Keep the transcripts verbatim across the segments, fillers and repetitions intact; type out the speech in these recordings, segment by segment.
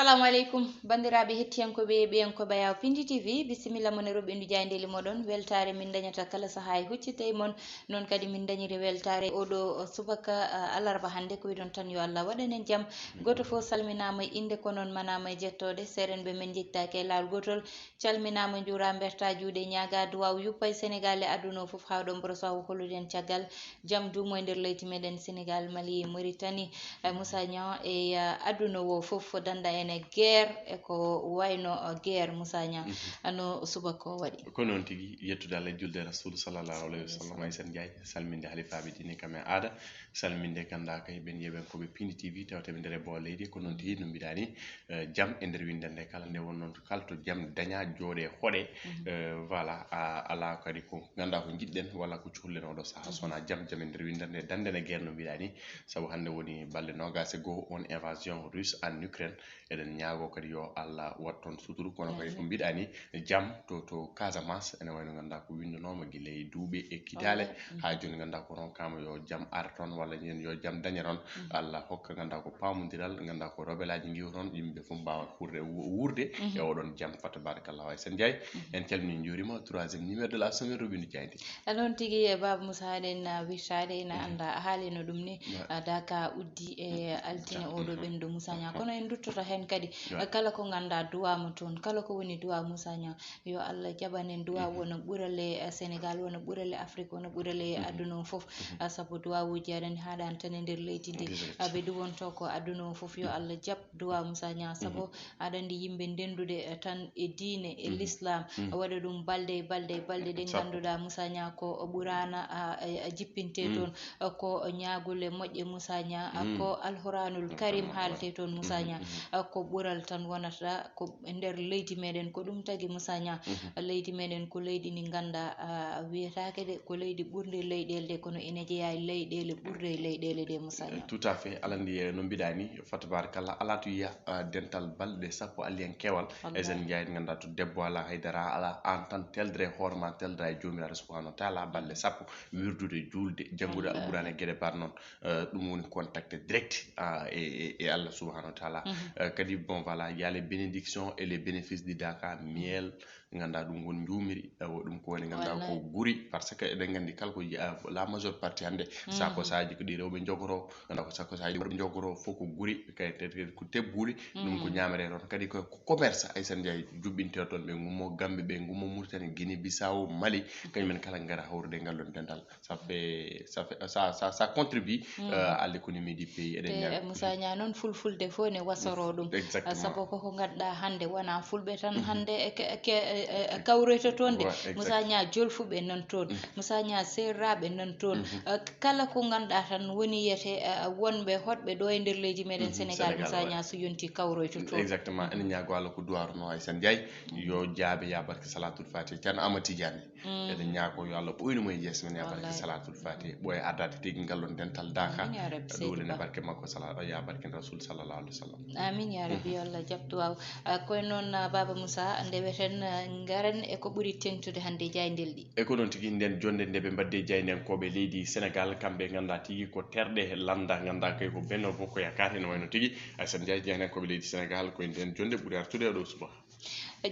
Assalamu aleykum, banndiraaɓe hettiyankooɓe e ɓiyankooɓe Ayaw Pindi T V, bisimilla mon e roɓɓindu jaayndeeli moɗon. Weltaare min dañata kala sahaa e huccite e mon. Noon kadi min dañiri weltaare oɗo subaka, ah, alarba hannde, ko wiɗon tan yo Allah waɗan en jam. Gooto fof salminaama e innde, ko noon manaama e jettoode. Seerenɓe men njettaaki e laawol gootol. Calminaama, njuuraa, mbertaa juuɗe, ñaagaa duwaaw yuppa e Senegaal e aduna o fof, haa ɗoon mboɗo sawo hollude en caggal jam duumo e nder leydi meɗen Senegaal, Mali, Mauritanie, eh, Moussa Niang e, eh, aduna o fof danda en e guerre e ko wayno, eh, guerre Moussa Niang. Mhm. Ano subaka o waɗi. Ko noon tigi, yettude Allah e julde Rasuul sallallahu alayhi wa sallam, Aysata Njaay, salminde halifaaɓe diine kam e aada, salminde ganndaa kay ɓen yeeɓankooɓe Pindi T V tawata ɓe nder e boowal leydi, ko noon tigi no mbiɗaa ni, eh, jam e nder winndannde kala nde won noon kala to jam dañaa jooɗee hoɗee. Mhm. Eh, voilà, a, alaa kadi ko nganndaa ko njiɗɗen walla ko cohluɗen oɗo sahaa, mhm, so wonaa jam, jam e nder winndannde, dande ne guerre no mbiɗaa ni, sabu hannde woni balɗe noogaas e goo on invasion russe en Ukraine, eɗen ñaagoo kadi yo Allah waɗ toon suturu, kono kadi ko mbiɗaa ni, jam to, to Casamance, ene wayno nganndaa ko winndanooma gila e duuɓi e kitaale, mhm, haa jooni nganndaa ko ronkaama yo jam ar toon, walla ñeen yo jam dañe toon. Mhm. Allah hokka nganndaa ko paamondiral, nganndaa ko rebelaaji ngiwa toon, yimɓe fof mbaawa wuurde, wu-, wuurde, mhm, e oɗon jam, fa tabarakallah. Aysata Njaay, mhm, en calminii, njuuriima, troisième numéro de la semaine, roɓɓindu jaaynde. A noon tigi, e Baaba Moussa, eɗen, ah, wirtaade, ena, mhm, anndaa a haalino ɗum ni, wa- ah, daka uddi e, mhm, altine oɗo ɓenndo Moussa Niang. Kono en nduttoto heen kadi, wa- ah, kala ko nganndaa duwaama toon, kala ko woni duwaa Moussa Niang, yo Allah jaɓan en duwaa, mhm, wona ɓurale, eh, Senegaal, wona ɓurale Afrik, wona ɓurale, mhm, aduna o fof. Mhm. Ah, sabu duwaawuuji aɗani haaɗaani tan e nder leydi ndi. Désolé. Ah, ɓe duwonto ko aduna o fof, yo, mhm, Allah jaɓ duwaa Moussa Niang, sabu, mhm, aɗa anndi yimɓe ndenndude, eh, tan e diine, e, mhm, l'islam, mhm, waɗa ɗum balɗe e balɗe e balɗe, ɗe, mhm, sappo, ngannduɗaa Moussa Niang ko ɓuraana, ah, eh, jippinte, mhm, toon, ah, ko ñaagule moƴƴe Moussa Niang, ah, mhm, ko Alhuraanul Karim, mhm, haalte toon Moussa, mhm, Niang, mhm, ah, ko ɓural tan wonata ko e nder leydi meɗen. Ko ɗum tagi Moussa Niang, mhm, leydi meɗen ko leydi ndi nganndaa, ah, wiyetaake de ko leydi ɓurndi leyɗeele de, kono ene jeyaa e leyɗeele ɓurɗe e leyɗeele de, Moussa Niang. Tout à fait, aɗa anndi, eh, no mbiɗaa ni, fa tabarakallah, alaa to yiya, ah, dental balɗe sappo alliyan keewal. Wallaahi. Aysata Njaay, nganndaa to debbo alaa, haydara alaa, aan tan teldere e hoore ma, teldere e Joomiraaɗo subhanahu wa taala, balɗe sappo, wirdude, juulde, janngude, wallaahi, Alquraan e geɗe mbaɗ noon. Eh, ɗum woni contact direct, ah, e, e, e Allah subhanahu wa taala. Mhm. Eh, kadi, bon, voilà, il y a les bénédictions et les bénéfices du Daka, miel, nganndaa ɗum won njuumiri, eh, ɗum ko woni, nganndaa ko, wallaahi, guri, parce que eɗen nganndi kala ko yiya, la majeure partie hannde, mhm, saako saaji ko ɗi rewɓe njogoroo, nganndaa ko saako saaji worɓe njogoroo, fof ko guri, kay te, te ko tebbuuli, ɗum ko, mhm, ñaameree toon. Kadi ko, ko commerce, Aysata Njaay, juɓɓintee toon, ɓe ngummo Gambie, ɓe ngummo Mauritanie, Guinée Bissau, Mali, kañum en kala ngara hawrude e ngal ɗoon dental. Ça fait, ça fait, ça, ça, ça contribue, mm, euh, à l'économie du pays. Eɗen ñaago. Moussa Niang noon, fulfulde fof ne wasoroo ɗum. Exactement. Ah, sabu koko ngannduɗaa hannde, wonaa fulɓe tan, mhm, hannde e ke-, ke-, e, e, e kawroyta toon de. Ouais, exact. Moussa Niang, jolfuɓe nan toon. Mhm. Moussa Niang, seeraaɓe nan toon. Mhm. Ah, kala ko ngannduɗaa tan woni yete, ah, wonɓe hoɗɓe ɗo e nder leydi meɗen, mhm, Sénégal, Sénégal, Moussa, ouais, Niang so yonti kawroyta toon. Exactement. Mhm. Eɗen ñaago Allah ko duwaruno Aysata Njaay, mhm, yo jaabe ya barke Salatul Fatiha. Ceerno Amadou Tidiane. Mm. Eɗen ñaago yo Allah ɓooynu mo e yeeso men, ya barke, wallaahi, Salatul Fatiha. Ɓooya ardaade tigi ngal ɗoon dental Daka. Amin ya Rabbi, Seydi Ba. Ɗowlen e barke makko, sala-, ya barke Rasul sallallahu alaihi wasallam. Amin ya Rabbi, mhm, yo Allah jaɓ duwaaw. Ah, koye noon, ah, Baaba Moussa, nde weten, ah, ngaren e ko ɓuri teŋtude hannde e jaayndeeli ɗi. E ko noon tigi, nden jonnde nde ɓe mbaddi e jaayndiyankooɓe leydi Senegaal, kamɓe nganndaa tigi ko terɗe lannda, nganndaa kay ko Benno Bokk Yaakaar, ene wayno tigi, Aysata Njaay, jaayndiyankooɓe leydi Senegaal, koye nden jonnde ɓuri artude e ɗo subaka.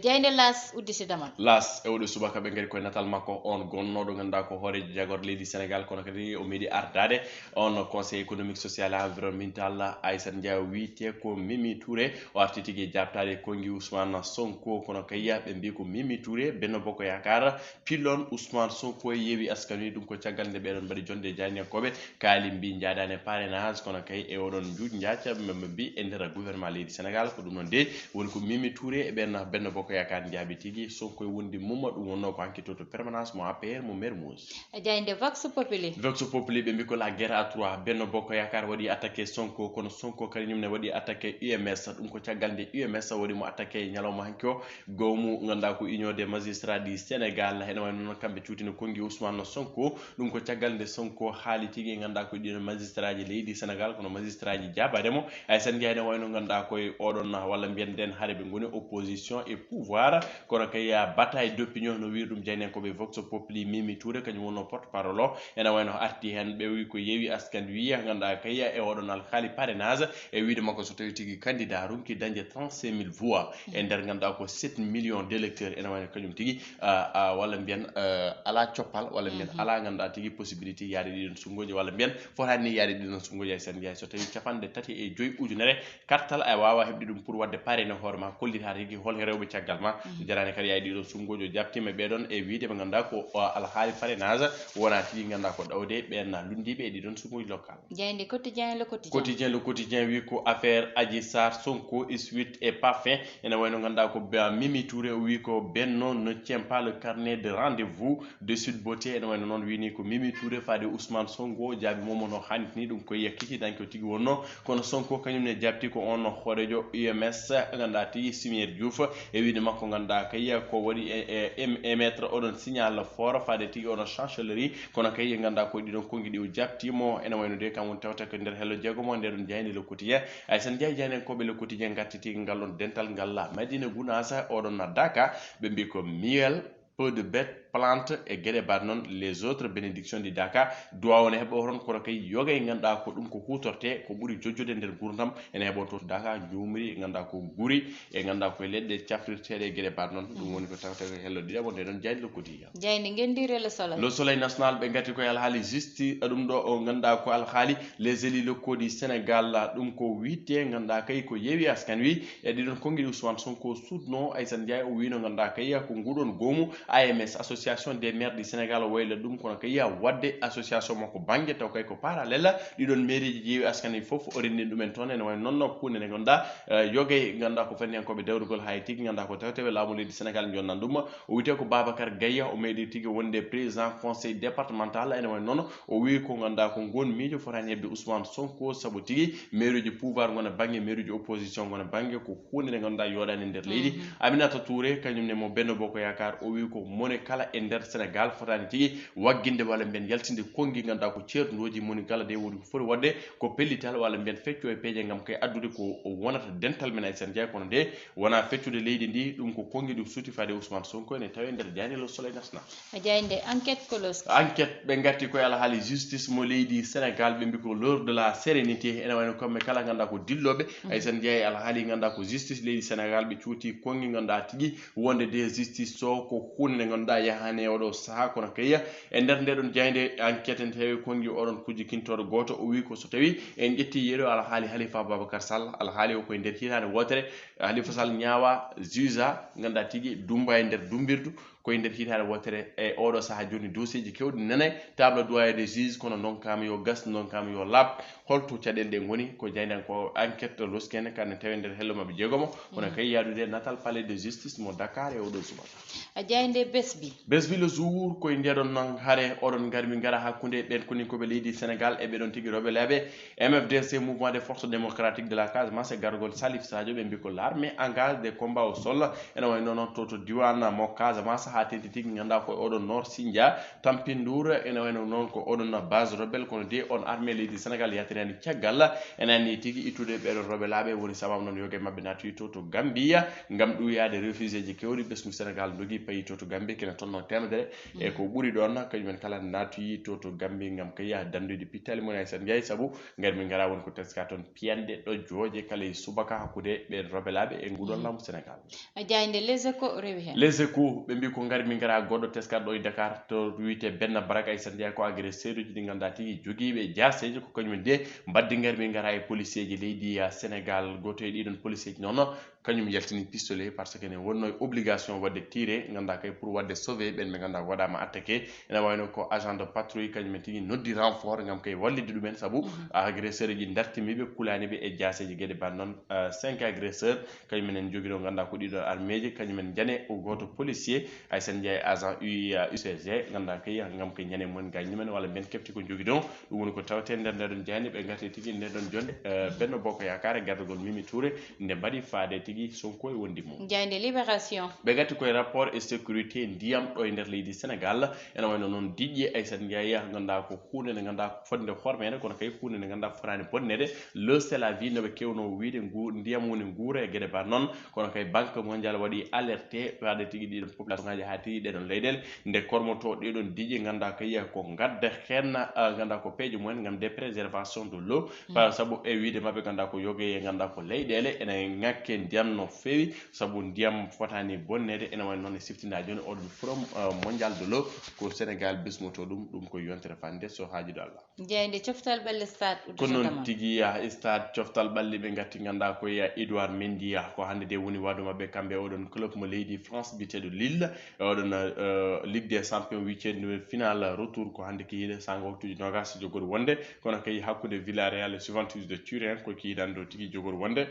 Jaaynde Laas udditi damal. Laas, e oɗo subaka ɓe ngari koye natal makko, on gonnooɗo ngannduɗaa ko hooreejo jagorɗe leydi Senegaal, kono kadi o meeɗi ardaade on Conseil économique, social et environnemental, Aysata Njaay, wiyetee ko Mimi Touré. O arti tigi e jaabtaade konngi Ousmane Sonko, kono kay ɓe mbii ko Mimi Touré, Benno Bokk Yaakaar, pillon Ousmane Sonko e Yewwi Askan Wi. Ɗum ko caggal nde ɓeɗon mbaɗi jonnde e jaayndiyankooɓe, kaali mbi njaadaani e parrainage, kono kay e oɗon njuuj njaaca, ɓe mbi e nder gouvernement leydi Senegaal, ko ɗum noon de woni ko Mimi Touré e ɓen Benno Bokk Yaakaar njaabi tigi. Sonko e wondi mum, ɗum wonnoo ko hanki to, to permanence mo A P R mo Mermoz. E jaaynde Vox Populi. Vox Populi, ɓe mbi ko la guerre à trois. Benno Bokk Yaakaar waɗi attaqué Sonko, kono Sonko kadi ñum ne waɗi attaqué U M S. Ɗum ko caggal nde U M S waɗi mo attaqué ñalawma hanki o. Goomu ngannduɗaa ko Union des Magistrats du Sénégal, ene wayno noon kamɓe cuutini konngi Ousmane Sonko. Ɗum ko caggal nde Sonko haali tigi, ngannduɗaa ko ɗiɗo magistraaji leydi Senegaal, kono magistraaji jaabaade mo. Aysata Njaay, ene wayno ngannduɗaa koye oɗon, walla mbiyen nden, hare ɓe ngoni opposition e pouvoir. Kono kay, bataille d'opinion no wiiri ɗum jaynenkooɓe Vox Populi. Mimi Touré kañum wonno porte parole o, ene wayno arti heen ɓe wi ko yewi askan wiya ganduɗa kay e oɗon alhaali parrainage, e wiide makko so tawi tigi candidat ronki dañde trente-cinq mille voix e nder ganduɗa ko sept millions d'électeurs, ene wayno kañum tigi, ah, ah, walla mbiyen, ah, ala coppal walla mbiyen ala ganduɗa tigi possibilité yaade ɗiɗon sunnguuji walla mbiyen fotani ni yaade ɗiɗon sunnguuji. Ay sen jeeyi so tawi capanɗe tati e joyi ujunere kartal a wawa heɓde ɗum pour wadde parrainer hoore ma, kollita tigi hol he rewɓe caggal ma. Jarani kadi yaade ɗiɗon sunnguuji o jabtima ɓeɗon e wiide ɓe ganduɗa ko, ah, alhaali parrainage wona tigi ganduɗa ko ɗawde ɓen lunndiiɓe e ɗiɗon sunnguuji local. Jayde quotidien, le quotidien. Quotidien, le quotidien wi ko affaire Adji Sarr, Sonko, suite et parfum. Ene wayno ganduɗa ko be-, Mimi Touré o wi ko Benno ne tient pas le carnet de rendez-vous de Sweet Beauté. Ene wayno noon wini ko Mimi Touré faade Ousmane Sonko jaabi momo no hanniti ni, ɗum koye yakkiti danke o tigi wonno. Kono Sonko kañum ne jabti ko on hoorejo U M S ganduɗa tigi Simeer Diouf e wiide makko ganduɗa kay ko waɗi e, e, em-, émettre oɗon signal fort faade tigi oɗon chancellerie. Kono kay, ganduɗa ko ɗiɗon konngi ɗi o jabtimo, ene wayno de kam woni tawta ko nder hello jeegomo, nde ɗon jayni Le Quotidien. Ay sen jeeyi jaynenkooɓe Le Quotidien, ngarti tigi ngal ɗon dental ngal la Madina Gounass, oɗon na Daka, ɓe mbi ko miel, peu de bête, plante e gueɗe mbaɗ noon les autres bénédictions de Daka. Duwa wona heɓo toon, kono kay yogay ganduɗa ko ɗum ko hutorte, ko ɓuri jojjude nder gurdam, ene heɓo to Daka, jumri, ganduɗa ko guri, e ganduɗa koye leɗɗe cafrirteɗe e gueɗe mbaɗ noon. Ɗum woni ko tawata ko hello ɗiɗaɓo nde ɗon jayni Le Quotidien. Jayni ngenndi re Le Soleil. Le Soleil National ɓe gati koye alhaali justice, ɗum ɗo o ganduɗa ko alhaali les élus locaux du Sénégal, ɗum ko witte ganduɗa kay ko yewi askan wi e ɗiɗon konngi ɗi Ousmane Sonko sudno. Aysane Ndiaye o wino ganduɗa kay ko nguɗon goomu A M S, Association des maires du Sénégal, o wayla ɗum kono kay wadde association makko banggue taw kay ko parallèle ɗiɗon mairie ji yewi askan wi fof o renndini ɗumen toon. Ene wayno noon ko hunde nde ganduɗa, eh, yogay ganduɗa ko fanniyankoɓe dawrugol hay tigi ganduɗa ko tawteɓe laamu leydi Sénégal jonnan ɗum. O wiyete ko Babacar Gaye, o meeɗi tigi wonde président conseil départemental. Ene wayno noon o wi ko ganduɗa ko ngon miijo fotani heɓde Ousmane Sonko, saabu tigi mairie ji pouvoir gona banggue, mairie ji opposition gona banggue, ko hunde nde ganduɗa yoɗani nder leydi. Aminata Touré kañum ne mo Benno Bokk Yaakaar, o wi ko mone kala e nder Sénégal fotani tigi wagginde walla mbiyen yaltinde konngi ganduɗa ko ceertuɗoji moni kala de woodi ko foti wadde ko pellital walla mbiyen fecco e peeje ngam kay addude ko wonata dental men. Aysane Ndiaye, kono de wona feccude leydi ndi, ɗum ko konngi ɗum suuti faade Ousmane Sonko, ene tawi nder jayni Le Soleil National. A jayde Enquête Kolos. Enquête ɓe gatti koye alhaali justice mo leydi Sénégal, ɓe mbi ko l'heure de la sérénité, ene wayno kamɓe kala ganduɗa ko dilloɓe. Aysane Ndiaye, alhaali ganduɗa ko justice leydi Sénégal, ɓe cuuti konngi ganduɗa tigi wonde de justice so ko hunde nde ganduɗa yahani e oɗo saaha, kono kay e nder nde ɗon jayde Enquête ene tawi konngi oɗon kujji kintoɗo goto, o wi ko so tawi en ƴetti yeeɗo alhaali Khalifa Babacar Sall, alhaali o koye nder hitande wotere Khalifa Sall ñaawa juge a ganduɗa tigi dumba e nder dumbirdu koye nder hitande wotere. E oɗo saaha joni dossier ji kewɗi nene table doyen des juges, kono ndonkama yo gas, ndonkama yo laaɓ. Holto caɗele ɗe ngoni? Ko jaydan ko Enquête loskene kane tawi nder hello mabɓe jeegomo, kono kay yaadude natal palais de justice mo Dakar e oɗo subaka. A jayde Besbi. Besbi Le Jour koye ndeɗon noon hare oɗon ngarmi ngara hakkunde ɓen koninkoɓe leydi Sénégal e ɓeɗon tigi rewɓe laaɓe M F D C, Mouvement des Forces Démocratiques de la Casamance, e gargol Salif Sadio, ɓe mbi ko l'armée engage des combats au sol. Ene wayno noon to, to diwan mo Casamance ha tenti tigi ganduɗa ko oɗon Nord Sindia, Tampindour, ene wayno noon ko oɗon base rebelle, kono de on armée leydi Sénégal yaltinani caggal. Ene anni tigi ittude ɓeɗon rewɓe laaɓe woni sababu noon yoge mabɓe naati to, to Gambia ngam ɗum yaade réfugié ji kewɗi ɓesngu Sénégal dogi payi to, to Gambie kene tonno temedere. E ko ɓuri ɗon kañumen kala naati to, to Gambie ngam kay yaha dandude pittali mon. Aysane Ndiaye, saabu ngar min ngara woni ko teska toon piyanɗe ɗo jooje kala e subaka hakkude ɓen rewɓe laaɓe e nguɗon laamu Sénégal. A jayde Les Échos rewi hen. Les Échos ɓe mbi ko ngar min ngara goɗɗo teska ɗo e Dakar to wiyete Benna Barak. Aysane Ndiaye, ko agresseur uji ɗi ganduɗa tigi jogiiɓe jaaseeje ko kañumen de mbaddi ngar min ngara e policier ji leydi ya Sénégal. Goto e ɗiɗon policier ji noon kañum yaltini pistolet, par ce que ne wonno e obligation wadde tiré, ganduɗa kay pour wadde sauver ɓen ɓe ganduɗa waɗama attaqué. Ene wayno ko agent de patrouille kañum en tigi noddi renfort ngam kay wallitde ɗumen, saabu agresseur ji dartimiɓe, kulaniɓe e jaaseji gueɗe ban noon. Euh, cinq agresseurs kañum en joguino ganduɗa ko ɗiɗo armée ji, kañum en jane o goto policier. Aysane Ndiaye, agent U I A U C G, ganduɗa kay ngam kay jane mon gañ ɗumen walla mbiyen kefti ko joguino. Ɗum woni ko tawte nder nde ɗon jayni ɓe gati tigi nde ɗon jonde, euh, Benno Bokk Yaakaar e gardagol Mimi Touré nde mbaɗi faade tigi Sonko e wondi mum. Jaaynde Libération. Ɓe gatti koye rapport e sécurité ndiyam ɗo e nder leydi Sénégal. Ene wayno noon diƴƴe Aysata Ndiaye, ngannduɗaa ko huunde nde ngannduɗaa ko fodde hormeede, kono kay huunde nde ngannduɗaa ko fotaani bonneede. Le C'est la vie no ɓe kewno wiyde ngu ndiyam woni nguura e geɗe ba noon, kono kay Banque Mondiale waɗi alerte faade tigi ɗiɗon population ngaji haa tigi ɗeɗon leyɗeele. Nde kormoto ɗeɗon diƴƴe ngannduɗaa kay ko ngadda heen, ah, ngannduɗaa ko peeje mumen ngam de préservation de l'eau. Sabu e wiyde maɓɓe ngannduɗaa ko yoge ngannduɗaa ko leyɗeele ene ŋakke ndiyam no feewi, sabu ndiyam fotaani bonneede. Ene wayno noon e siftinde jooni oɗon Forum, ah, Mondial de l'eau ko Sénégal bismoto ɗum, ɗum ko yontere fannde so haaji ɗo Allah. Jaaynde coftal ɓalli stade. Ko noon tigi, ah, stade coftal ɓalli ɓe ngatti ngannduɗaa ko ya Edouard Mendy, ah, ko hannde de woni waɗu maɓɓe kamɓe oɗon club mo leydi France biyeteeɗo Lille. E oɗon, eh, Ligue des Champions huitième de finale retour ko hannde kihiiɗe sanga waktuuji noogas jogori wonde, kono kay hakkunde Villarreal e Juventus de Turin ko kihiiɗan ɗo tigi jogori wonde.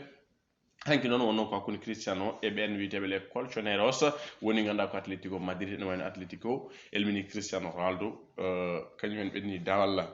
Hanki noon wonno ko hakkunde Cristiano e ɓen wiyeteeɓe les Colchoneros woni ngannduɗaa ko Atletico Madrid, ene wayno Atletico elmini Cristiano Ronaldo, eh, kañum en ɓenni dawalla.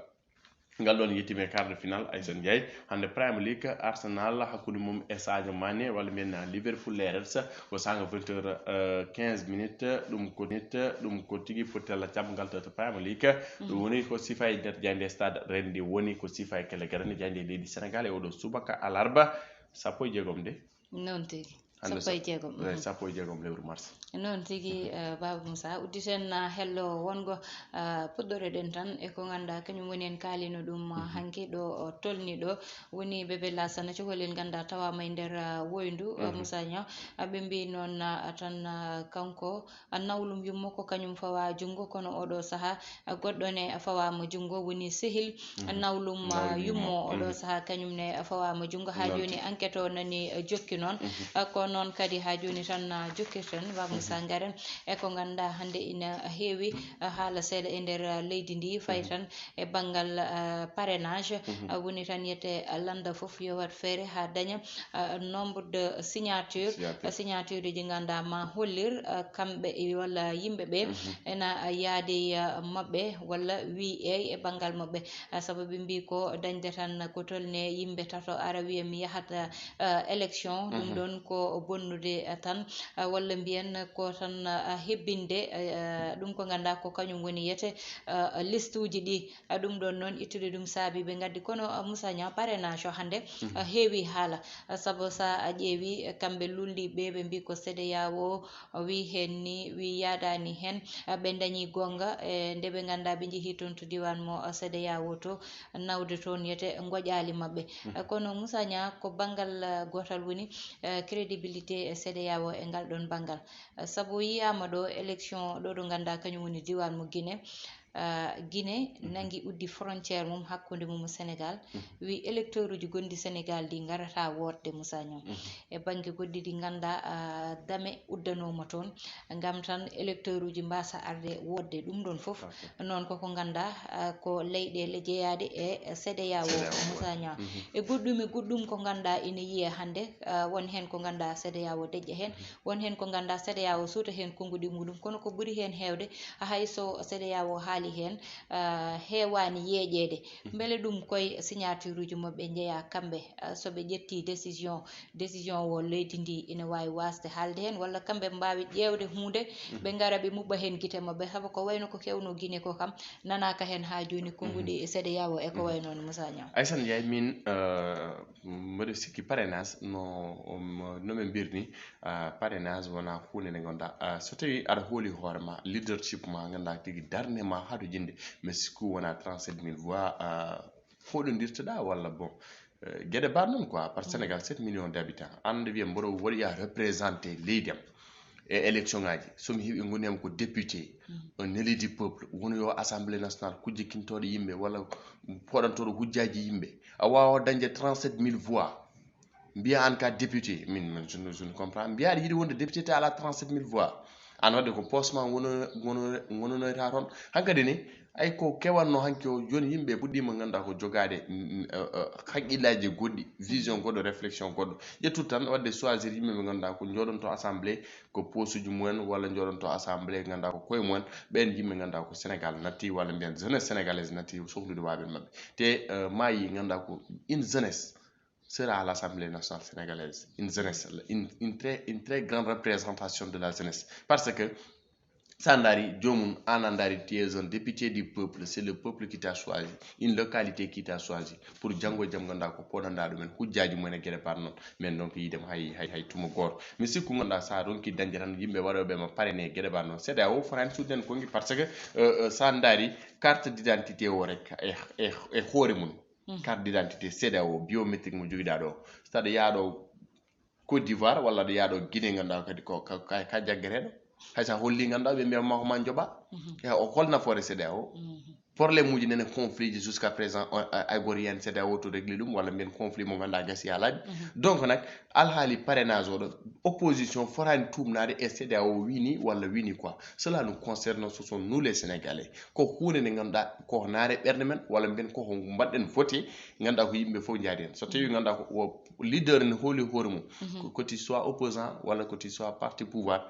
Ngal ɗon yettiima e quart de finale, Aysata Ndiaye. Hannde Premier League, Arsenal hakkunde mum e Sadio Mané, walla mbiyen Liverpool e Reds, ko sanga vingt heures, euh, quinze minutes, ɗum ko, ɗum ko tigi pottella caɓngal tata Premier League. Ɗum woni ko sifa e nder jaaynde Stade Rennde woni ko sifa e kelle garani jaaynde leydi Sénégal e oɗo subaka alarba sappo e jeegom de. Noon tigi. Hannde sappo e jeegom, eh, mhm, sappo e jeegom lewru mars. Noon tigi, eh, Baba Moussa, udditen, ah, hello wongo, ah, puɗɗoreɗen tan e ko ngannduɗaa kañum woni en kaalino ɗum, ah, mhm, hanki ɗo, o tolni ɗo. Woni Bébé Lassana Coholel ngannduɗaa tawaama e nder, ah, woyndu, ah, mhm, Moussa Niang. Ah, ɓe mbii noon, ah, tan, ah, kanko, ah, nawlum yummo ko kañum fawa junngo, kono oɗo sahaa, ah, goɗɗo ne fawaama junngo, woni sehil, mhm, nawlum, ah, nawlum yummo, yummo, oɗo, mhm, sahaa kañum ne fawaama junngo. Haa noon jooni tigi. Enquête o nani, ah, jokki noon. Mhm. Ah, ko noon kadi haa jooni tan, ah, jokkirten, Baba Moussa, mhm, ngaren e ko ngannduɗaa hannde ina heewi, ah, haala seeɗa e nder, ah, leydi ndi, fayi, mhm, tan e banngal, ah, parrainage. Mhm. Ah, woni tan yete, ah, lannda fof yo waɗ feere haa daña, ah, nombre de signature, signature, ah, signature uji ngannduɗaa ma hollir, ah, kamɓe e walla yimɓe ɓe, mhm, ena, ah, yaade, ah, maɓɓe walla wii eey e banngal maɓɓe. Ah, sabu ɓe mbii ko dañde tan ko tolne yimɓe tato ara wiya mi yahat, ah, élection, ɗum, mhm, ɗon ko bonnude, ah, tan, ah, walla mbiyen ko tan, ah, hebbinde, ah, ɗum ko ngannduɗaa ko kañum woni yete, ah, listuuji ɗi. Ah, ɗum ɗon noon ittude ɗum saabi ɓe ngaddi. Kono, ah, Moussa Niang, parrainage o hannde, mhm, ah, heewi haala. Ah, sabu so a ƴeewi, eh, kamɓe lulndiiɓe ɓe, ɓe mbii ko CEDEAO o wii heen ni, wii yaadaani heen. Ah, ɓe ndañii goonga, eh, nde ɓe ngannduɗaa ɓe njehii toon to diiwaan mo, ah, CEDEAO to, nawde toon yete ngoƴaali maɓɓe. Mhm. Ah, kono Moussa Niang, ko banngal, ah, gootal woni, eh, crédibilité e CEDEAO e ngal ɗoon banngal. Ah, sabu yiyaama ɗo élection ɗo, ɗo ngannduɗaa kañum woni diiwaan mo Guinée. Ah, Guinée, mhm, nangi uddi frontière mum hakkunde mum e Sénégal, mhm, wi électeur uji gonɗi Sénégal ɗi ngarata wootde, Moussa Niang. Mhm. E bannge goɗɗi ɗi ngannduɗaa, ah, dame uddanooma toon, ngam tan électeur uji mbaasa arde wootde. Ɗum ɗon fof, parfait, noon koko ngannduɗaa, ah, ko leyɗeele jeyaaɗe e CEDEAO, CEDEAO, Moussa Niang. Mhm. E goɗɗum e goɗɗum ko ngannduɗaa ina yiyee hannde, ah, won heen ko ngannduɗaa CEDEAO deƴƴa heen, mhm, won heen ko ngannduɗaa CEDEAO suuta heen konnguɗi muɗum, kono ko ɓuri heen heewde, hay so CEDEAO haali heen, ah, heewaani yeeƴeede. Mhm. Mbele ɗum koye signature uji maɓɓe njeyaa kamɓe, ah, so ɓe ƴettii décision, décision o leydi ndi ina waawi waasde haalde heen, walla kamɓe mbaawi ƴeewde huunde, mhm, ɓe ngara ɓe muɓɓa heen gite maɓɓe, sabu ko wayno ko kewnoo Guinée ko kam nanaaka heen haa jooni, konnguɗi, mhm, CEDEAO e ko, mhm, wayi noon, Moussa Niang. Aysata Ndiaye, min, ah, mboɗo sikki parrainage no, um, no ɓe mbirni, ah, parrainage wona huunde nde ngannduɗaa, ah, so tawii aɗa hooli hoore ma, leadership ma, ngannduɗaa tigi darnde ma haɗo jinde, mais sikku wona trente-sept mille voix, ah, hoɗondirtoɗaa walla bon, eh, geɗe mbaɗ noon quoi, par, mhm, Sénégal sept millions d'habitants, an nde wiya mboɗo waɗi a représenté leydi am e élection ngaji, so mi heɓi ngoni am ko député, mhm, un élu du peuple, woni yo assemblée nationale, kujje kintooɗe yimɓe walla poɗantooɗo hujjaaji yimɓe, a waawa dañde trente-sept mille voix. Mbiya an ka député, min, min, je ne, je ne comprends. Mbiya aɗa yiɗi wonde député te ala trente-sept mille voix. An wadde ko poste ma ngono-, ngono-, ngononoyta toon. Hankadi ni, ay ko kewanno hanki o, joni yimɓe puɗɗima ngannduɗaa ko jogaade, mm, mm, eh, eh, haqqillaji goɗɗi, vision goɗɗo, réflexion goɗɗo. Ƴettu tan wadde choisir yimɓe ɓe ngannduɗaa ko jooɗonto assemblée, ko poste uji mumen, walla jooɗonto assemblée ngannduɗaa ko koye mumen. Ɓen yimɓe ngannduɗaa ko Sénégal natti, walla mbiyen jeunesse sénégalaise natti sohlude waaɓe maɓɓe. Te, eh, maayi ngannduɗaa ko une jeunesse sera à l'Assemblée nationale sénégalaise, une jeunesse, une, une très, une très grande représentation de la jeunesse. Parce que sa ndaari joomum, an a ndaari, tu es un député du peuple, c'est le peuple qui t'a choisi, une localité qui t'a choisi pour janngo e jam ngannduɗaa ko poɗanɗaa ɗumen, hujjaaji mumen e geɗe mbaɗ noon. Men donc yiidema hay, hay, hay tuma gooto. Mi sikku ngannduɗaa sa ronki dañde tan yimɓe waɗooɓe ma parrainé e geɗe mbaɗ noon. CEDEAO fotaani sudden konngi par ce que, euh, euh, sa ndaari carte d'identité o rek e, e, e hoore mum. Carte d'identité CEDEAO biométrique mo jogiɗaa ɗo. Saɗa yaha ɗo Côte d'Ivoire walla aɗa yaha ɗo Guinée ngannduɗaa kadi ko ka, ka, ka jaggeteɗo. Hay sa holli ngannduɗaa ɓe mbiya ma ko ma joɓa. E o hol nafoore CEDEAO? Problème uji nene conflit ji jusqu'à présent o- a- ay goto yiyan CEDEAO to réglé ɗum walla mbiyen conflit mo ngannduɗaa gasi haa laaɓi. Donc nag alhaali parrainage oɗo opposition fotaani tuumnaade e CEDEAO wini walla wini quoi. Cela nous concerne, ce sont nous les Sénégalais. Ko huunde nde ngannduɗaa ko naare ɓernde men walla mbiyen ko mbaɗɗen voté ngannduɗaa ko yimɓe fof njaari heen. So tawi ngannduɗaa ko o leader ne hooli hoore mum, ko, que tu sois opposant walla que tu sois parti pouvoir,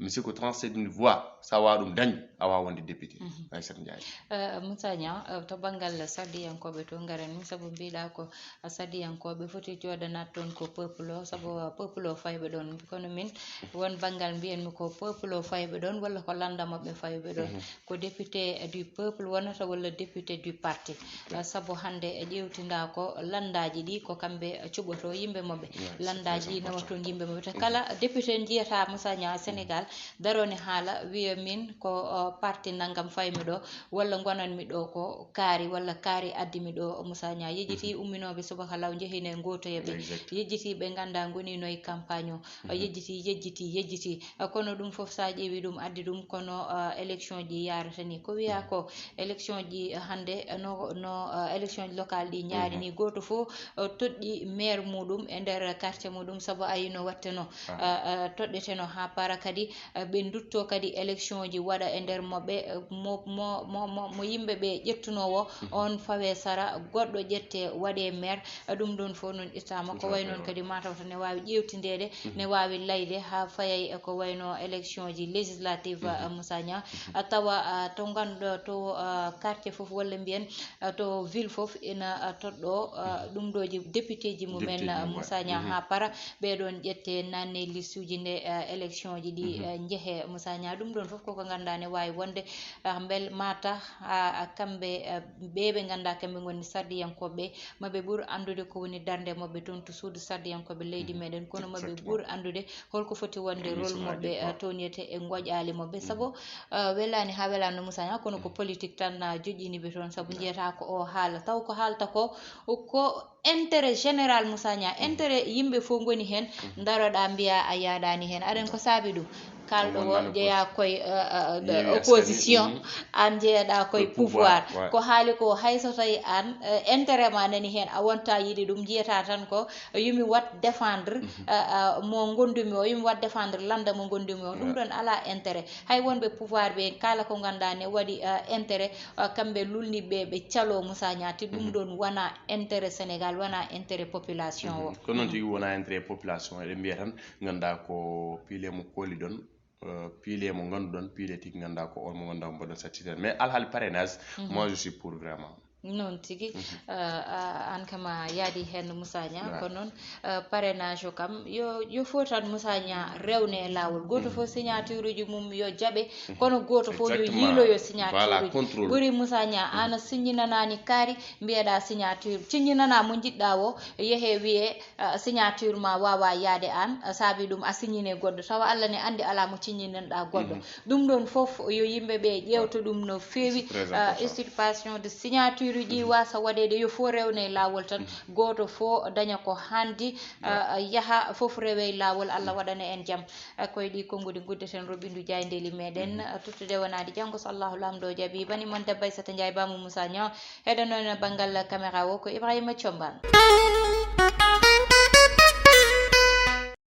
mi sikku trente-sept mille voix, so a waawaa ɗum dañde, a waawaa wonde député. Aysata Ndiaye. Eh, Moussa Niang, eh, to banngal sardiyankooɓe to ngaren min, sabu mbiɗa ko sardiyankooɓe foti jooɗanaade toon ko peuple o, sabu peuple o fayɓe ɗoon. Kono min, won banngal mbiyen mi ko peuple o fayɓe ɗoon, walla ko lannda maɓɓe fayɓe ɗoon. Ko député du peuple wonata walla député du parti. Eh, sabu hannde e ƴeewtinda ko lanndaaji ɗi ko kamɓe cuɓoto yimɓe maɓɓe. Lanndaaji ɗi nawa toon yimɓe maɓɓe. Te kala député njiyata Moussa Niang Sénégal, daroo ne haala, wiya min ko, o, parti nanngam faymi ɗo, walla ngonanmi ɗo ko kaari, walla kaari addi mi ɗo, Moussa Niang. Yejjiti umminooɓe subaka law njehino e ngootoya ɓe. Yejjiti ɓe ngannda ngonino e campagne o. Yejjiti, yejjiti, yejjiti. Kono ɗum fof sa ƴeewi ɗum addi ɗum kono, o, élection ji yaarata ni. Ko wiya ko élection ji hannde no, no, o, élection ji local ɗi ñaari ni. Gooto fof, o, toɗɗi maire muɗum e nder quartier muɗum sabu ayi no watteno. Ah, ah, toɗɗeteno haa para kadi, ah, ɓe ndutto kadi élection ji waɗa e nder maɓɓe, ah, mo, mo, mo, mo, mo yimɓe ɓe ƴettunoowo, on fawe sara, goɗɗo ƴette waɗe maire. Ah, ɗum ɗon fof noon ƴettaama. Ko way noon kadi mataw tan ne waawi ƴeewtindeede, ne waawi layde haa fayay e ko wayno élection ji législative, ah, Moussa Niang. Ah, tawa, ah, to nganndu-, to, ah, quartier fof walla mbiyen, ah, to ville fof ina, ah, toɗɗo, ah, ɗum ɗo ji député ji mumen, ah, Moussa Niang haa para. Ɓee ɗoon ƴette nanne liste uji nde, ah, élection ji ɗi, ah, njehe Moussa Niang. Ɗum ɗoon fof koko ngannduɗaa ne waawi wonde, ah, mbel mata, ah, ah, kamɓe, ah, ɓe ɓe ngannduɗaa kamɓe ngoni sardiyankooɓe, maɓe ɓur anndude ko woni darnde maɓɓe toon to suudu sardiyankooɓe leydi meɗen, kono maɓe ɓur anndude holko foti wonde rôle maɓɓe, ah, toon yete e ngoƴaali maɓɓe. Sabu, ah, welaani haa welaani no Moussa Niang, kono ko politique tan, ah, joƴƴini ɓe toon, sabu njiyata ko o haala. Taw ko haalta ko, ko intérêt général Moussa Niang, intérêt yimɓe fof ngoni heen, ndaroɗaa mbiya a yaaɗaani heen. Aɗen ko saabi ɗum? Kalɗo o jeyaa koye, ah, ah, opposition, an njeyaɗaa koye pouvoir. Ko haali ko hay so tawi an, eh, intérêt ma nani heen, a wonta yiɗi ɗum, njiyata tan ko yumi wat défendre, ah, ah, mo ngondumi o, yumi wat défendre lannda mo ngondumi o. Ɗum ɗon alaa intérêt. Hay wonɓe pouvoir ɓe kala ko ngannduɗaa ne waɗi, ah, intérêt, ah, kamɓe lulni ɓe, ɓe calo Moussa Niang, te ɗum ɗon wona intérêt Sénégal, wona intérêt population o. Ko noon tigi wona intérêt population, eɗen mbiya tan ngannduɗaa ko piile mo kooli ɗon, eh, piile mo ngannduɗon, piile tigi ngannduɗaa ko on mo ngannduɗaa mbaɗon sattita. Mais alhaali parrainage, moi je suis pour vraiment. Noon tigi, eh, a- an kam a yaadi heen Moussa Niang, ko noon, eh, parrainage o kam yo, yo fof tan Moussa Niang rewne e laawol. Gooto fof signature uji mum yo jaɓe, kono gooto fof yo yiiloyo signature uji. Ɓuri Moussa Niang, an a siññinanaani kaari, mbiyeɗaa signature, siññinanaa mo njiɗɗaa o, yehe wiye, ah, signature ma wawa yaade an, ah, saabi ɗum a signine goɗɗo, tawa Allah ne andi ala mo signinanɗa goɗɗo. Ɗum ɗon fof yo yimɓe ɓe ƴeewta ɗum no feewi, ah, usurpation de signature uji wasa waɗede, yo fof rewne e laawol tan, gooto fof daña ko handi, ah, yaha fof rewe e laawol, Allah waɗana en jam. Ah, koye ɗi konnguɗi guddeten roɓindu jayndeli meɗen, ah, tottude wonade janngo so Allahu Laamɗo jaɓi. Bani mon debbo Aissata Ndiaye, Bamou Moussa Niang, heɗonono banngal caméra o ko Ibrahima Thiombane.